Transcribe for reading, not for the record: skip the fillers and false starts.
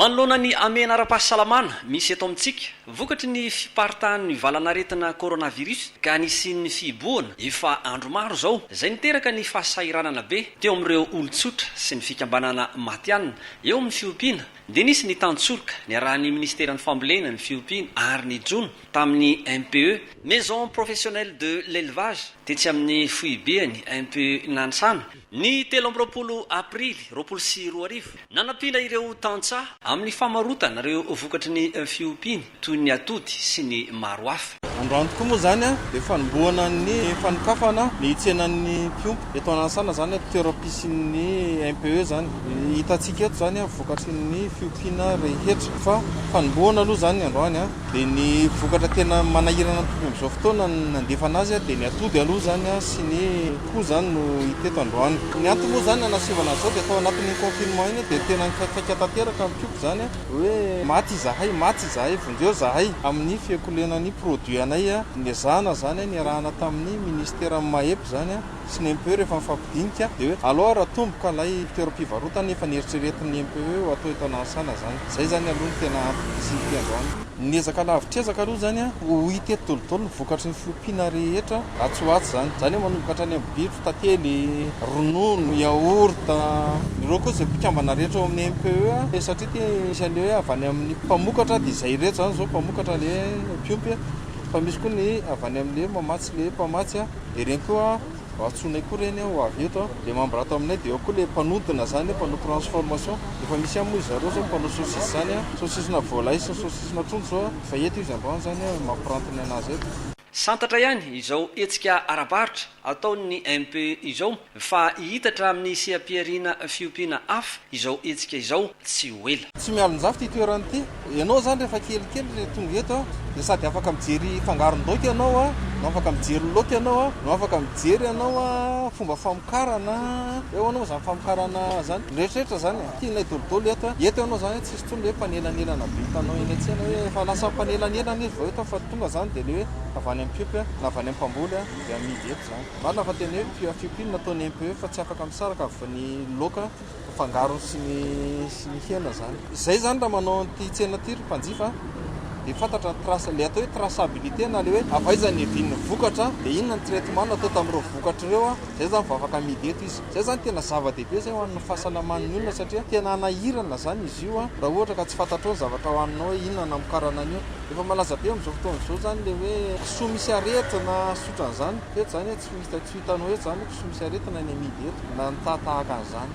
Manoloana ny hamehana ara-pahasalamana misy eto amintsika, vokatry ny fiparitahan'ny valanaretina coronavirus ka nisian'ny fihibohana efa andro maro izao, izay niteraka ny fahasahiranana be teo amin'ireo olon-tsotra sy ny fikambanana matihanina eo amin'ny fiompiana, dia nisy ny tantsoroka niarahan'ny Minisiteran'ny Fambolena, ny Fiompiana ary ny Jono tamin'ny MPE, Maison Professionnelle de l'Elevage, tetsy amin'ny foibeany MPE Nanisana, ny 23 aprily 2020. Nanampiana ireo tantsaha amin'ny famarotana ireo vokatry ny fiompiany toy ny atody sy ny maro hafa. Androany tokoa moa izany dia fanombohana ny fanokafana ny tsenan'ny mpiompy eto Ananisana izany, toeram-pisian'ny MPE izany. Hitantsika eto izany vokatry ny fiompiana rehetra fa fanombohana aloha izany androany. Dia ny vokatra tena manahirana ny mpiompy amin'izao fotoana ny nandefana azy dia ny atody aloha izany sy ny akoho izany no hita eto androany. Ny antony moa izany nanasivana an'izao dia tao anatin'iny confinement iny dia tena nikaikaika tanteraka ny mpiompy izany hoe maty izahay, maty izahay, vonjeo izahay amin'ny fiakolena ny produit anay. Nezahana izany niarahana tamin'ny ministeran'ny MAEP izany. sy ny MPE rehefa mifampidinika dia hoe alao ary atomboka ilay toeram-pivarotana efa neritreretin'ny MPE ho atao eto Ananisana izany. Izay izany aloha no tena antom-pisian'ity androany. Niezaka lavitr'ezaka aloha izany ho hita eto daholo ny vokatry ny fiompiana rehetra atsy ho atsy izany. Izany hoe manomboka hatrany amin'ny bitro, tantely, ronono, yaourt, ireo koa izay mpikambana rehetra ao amin'ny MPE satria ity misy an'ilay hoe avy any amin'ny mpamokatra dia izay ireto izany izao mpamokatra ilay mpiompy fa misy koa ny avy any amin'ilay mamatsy ilay mpamatsy. Dia ireny koa antsoinay koa ireny ho avy eto, ilay membre ato aminay, dia eo koa ilay mpanodina izany, mpanao transformation, efa misy ihany moa izy zareo izao mpanao saucisse izany, saucisse-na volaille sy saucisse-na trondro izao, efa eto izy androany izany mampiranty ny an'azy eto. Santatra ihany izao hetsika ara-barotra ataon'ny MPE izao fa hihitatra amin'ny seha-pihariana fiompiana hafa izao hetsika izao tsy ho ela. Tsy mialonjafy ity toerana ity. Ianao izany rehefa kelikely re tonga eto dia sady afaka mijery fangaron-daoka ianao no afaka mijery laoka ianao no afaka mijery ianao fomba famokarana, eo ianao izany famokarana izany, ny rehetrarehetra izany e. Tianay dolidoly eto. Eto ianao izany tsisy intsony ilay hoe mpanelanelana be hitanao eny an-tsena hoe efa lasa mpanelanelana izy vao eto fa tonga izany dia ilay hoe avy any amin'ny mpiompy na avy any amin'ny mpamboly dia amidy eto izany. Marina fa tena hoe fiompiana nataon'ny MPE fa tsy afaka misaraka avy ny laoka. fangarony sy ny sy ny hena zany. Zay zany raha manao an'ity tsena ity ry mpanjifa dia fantatra ny trace, le atao hoe traçabilité na le hoe avy aiza ny niavian'ny vokatra dia inona ny traitement natao tamin'ireo vokatra ireo an, zay zany vao afaka amidy eto izy. Zay zany tena zava-dehibe zay ho an'ny fahasalaman'ny olona satria tena hanahirana zany izy io an raha ohatra ka tsy fantatrao ny zavatra hohaninao hoe inona namokarana an'io. Efa malaza be amin'izao fotoana izao zany le hoe kisoa misy aretina sy otran'izany, eto zany tsy ho hita tsy ho hitanao eto zany hoe kisoa misy aretina ny amidy eto na ny tahaka an'izany.